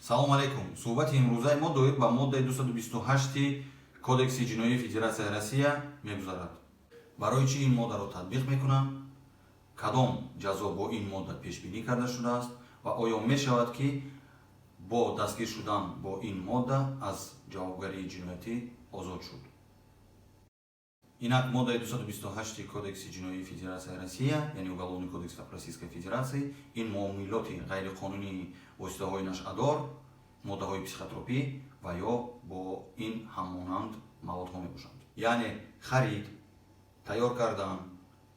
Салом алейкум. Суҳбати имрӯзаи мо доир ба моддаи 228 Кодекси ҷиноии Федератсияи Россия мегузарад. Барои чӣ ин моддаро татбиқ мекунанд, кадом ҷазо бо ин модда пешбинӣ карда шудааст ва оё мешавад, ки бо дастгир шудан бо ин модда аз ҷавобгарии ҷиноятӣ озод шуд? Инак, моддаи 228 Кодекси ҷиноии Федератсияи Россия, яъне Уголовный кодекс Российской Федерации, ин муомилоти ғайриқонунии воситаҳои нашъадор, моддаҳои психотропӣ ва ё бо ин ҳаммонанд маводҳо мебошанд. Яъне харид, тайёр кардан,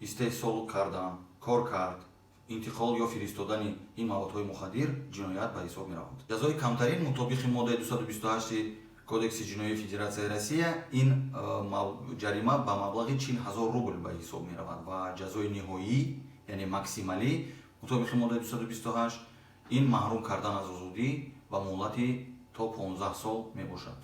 истеҳсол кардан, кор кард, интиқол ё фиристодани ин маводҳои мухаддир ҷиноят ба ҳисоб мераванд. Ҷазои камтарин мутобиқи моддаи 228 Кодекси ҷиноии Федератсияи Россия ин ҷарима ба маблағи 40 000 рубл ба ҳисоб меравад ва ҷазои ниҳоӣ, яъне максималӣ, мутобиқи моддаи 228 ин маҳрум кардан аз озодӣ ба муҳлати то 15 сол мебошад.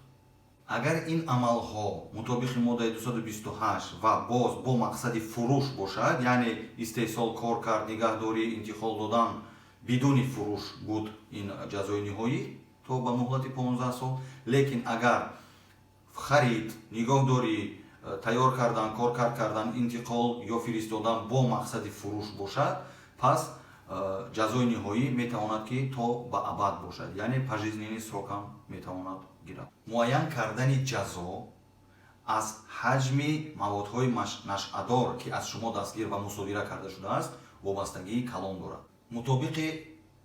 Агар ин амалҳо мутобиқи моддаи 228 ва боз бо мақсади фурӯш бошад, яъне истеҳсол, кор кард, нигаҳдорӣ, интиқол додан бидуни фурӯш буд, ин ҷазои ниҳоӣ то ба муҳлати 15 сол. Лекин агар харид, нигоҳдорӣ, тайёр кардан, коркард кардан, интиқол ё фиристодан бо мақсади фурӯш бошад, пас ҷазои ниҳоӣ метавонад, ки то ба абад бошад, яъне пожизненный срок ҳам метавонад гирад. Муайян кардани ҷазо аз ҳаҷми маводҳои нашъадор, ки аз шумо дастгир ва мусодира карда шудааст, вобастагии калон дорад. Мутобиқи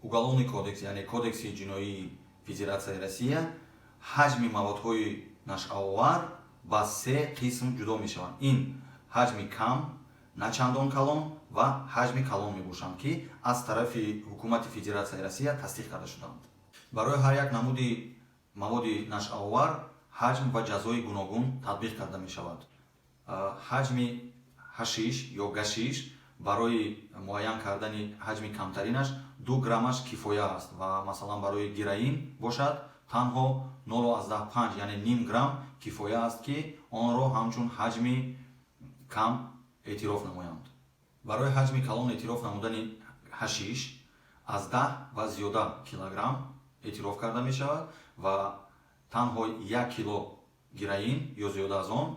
Уголовный кодекс, яъне Кодекси ҷиноии Федератсияи Россия, ҳаҷми маводҳои нашъаовар ба се қисм ҷудо мешаванд. Ин ҳаҷми кам, на чандон калон ва ҳаҷми калон мебошанд, ки аз тарафи ҳукумати Федератсияи Россия тасдиқ карда шуданд. Барои ҳар як намуди маводи нашъаовар ҳаҷм ва ҷазои гуногун татбиқ карда мешавад. Ҳаҷми ҳашиш ё гашиш барои муайян кардани ҳаҷми камтаринаш 2 граммаш кифоя аст ва масалан, барои героин бошад, танҳо 0,5, яъне ним грамм кифоя аст, ки онро ҳамчун ҳаҷми кам эътироф намоянд. Барои ҳаҷми калон эътироф намудани ҳашиш аз 10 ва зиёда килограмм эътироф карда мешавад ва танҳо 1 кило героин ё зиёда аз он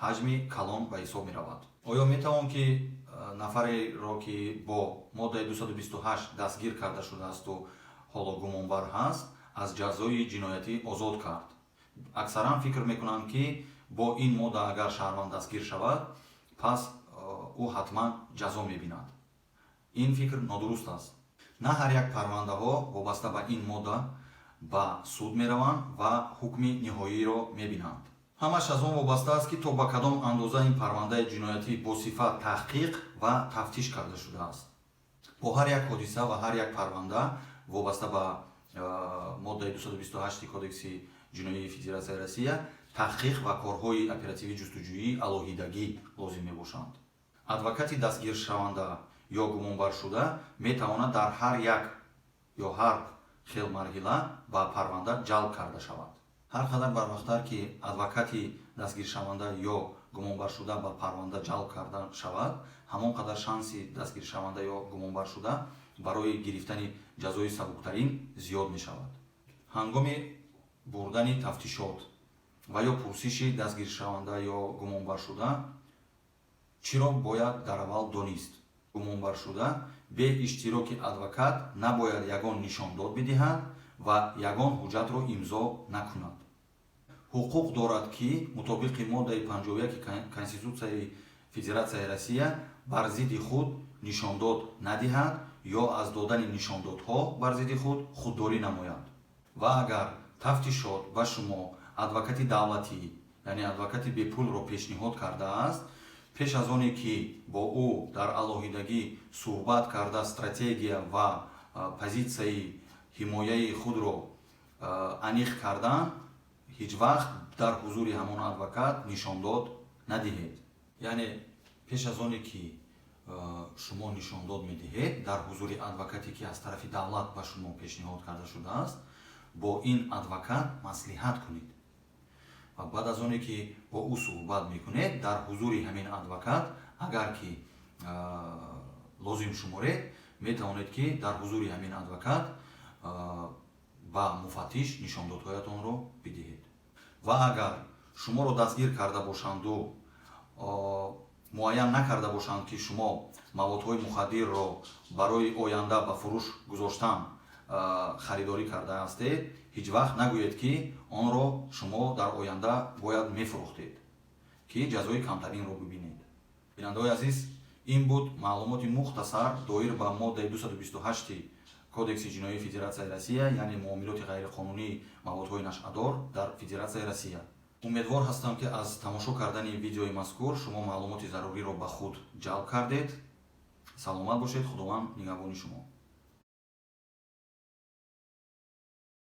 ҳаҷми калон ба ҳисоб меравад. Оё метавон, ки нафареро, ки бо моддаи 228 дастгир карда шудаасту ҳоло гумонбар ҳаст, аз ҷазои ҷиноятӣ озод кард? Аксаран фикр мекунанд, ки бо ин модда агар шаҳрванд дастгир шавад, пас ӯ ҳатман ҷазо мебинад. Ин фикр нодуруст аст. На ҳар як парвандаҳо вобаста ба ин модда ба суд мераванд ва ҳукми ниҳоиро мебинанд. Ҳамаш аз он вобаста аст, ки то ба кадом андоза ин парвандаи ҷиноятӣ босифат таҳқиқ ва тафтиш карда шудааст. Бо ҳар як ҳодиса ва ҳар як парванда вобаста ба моддаи 228 Кодекси ҷиноии Федератсияи Россия таҳқиқ ва корҳои оперативӣ ҷустуҷӯӣ алоҳидагӣ лозим мебошанд. Адвокати дастгиршаванда ё гумонбаршуда метавонад дар ҳар як ё ҳар хел марҳила ба парванда ҷалб карда шавад. Ҳар қадар барвақттар, ки адвокати дастгиршаванда ё гумонбаршуда ба парванда ҷалб карда шавад, ҳамон қадар шанси дастгиршаванда ё гумонбаршуда барои гирифтани ҷазои сабуктарин зиёд мешавад. Ҳангоми бурдани тафтишот ва ё пурсиши дастгиршаванда ё гумонбаршуда чиро бояд дар аввал донист? Гумонбаршуда бе иштироки адвокат набояд ягон нишондод бидиҳад ва ягон ҳуҷҷатро имзо накунад. Ҳуқуқ дорад, ки мутобиқи моддаи 51 Конститутсияи Федератсияи Россия бар зидди худ нишондод надиҳад ё аз додани нишондодҳо бар зидди худ худдорӣ намояд. Ва агар тафтишот ба шумо адвокати давлатӣ, яъне адвокати бепулро пешниҳод кардааст, пеш аз оне ки бо ӯ дар алоҳидагӣ суҳбат карда, стратегия ва позитсияи ҳимояи худро аниқ кардан, ҳеҷ вақт дар ҳузури ҳамон адвокат нишондод надиҳед. Яъне пеш аз оне ки шумо нишондод медиҳед дар ҳузури адвокате, ки аз тарафи давлат ба шумо пешниҳод карда шудааст, бо ин адвокат маслиҳат кунед ва баъд аз оне ки бо ӯ суҳбат мекунед, дар ҳузури ҳамин адвокат, агар ки лозим шуморед, метавонед, ки дар ҳузури ҳамин адвокат Ба муфаттиш нишондодҳоятонро бидиҳед. Ва агар шуморо дастгир карда бошанду муайян накарда бошанд, ки шумо маводҳои мухаддирро барои оянда ба фурӯш гузоштан харидорӣ карда ҳастед, ҳеҷ вақт нагӯед, ки онро шумо дар оянда бояд мефурӯхтед, ки ҷазои камтаринро бибинед. Бинандаҳои азиз, ин буд маълумоти мухтасар доир ба моддаи 228 Кодекси ҷиноии Федератсияи Россия, яъне муомилоти ғайриқонунии маводҳои нашъадор дар Федератсияи Россия. Умедвор ҳастам, ки аз тамошо кардани видеои мазкур шумо маълумоти заруриро ба худ ҷалб кардед. Саломат бошед, Худованд нигаҳбони шумо.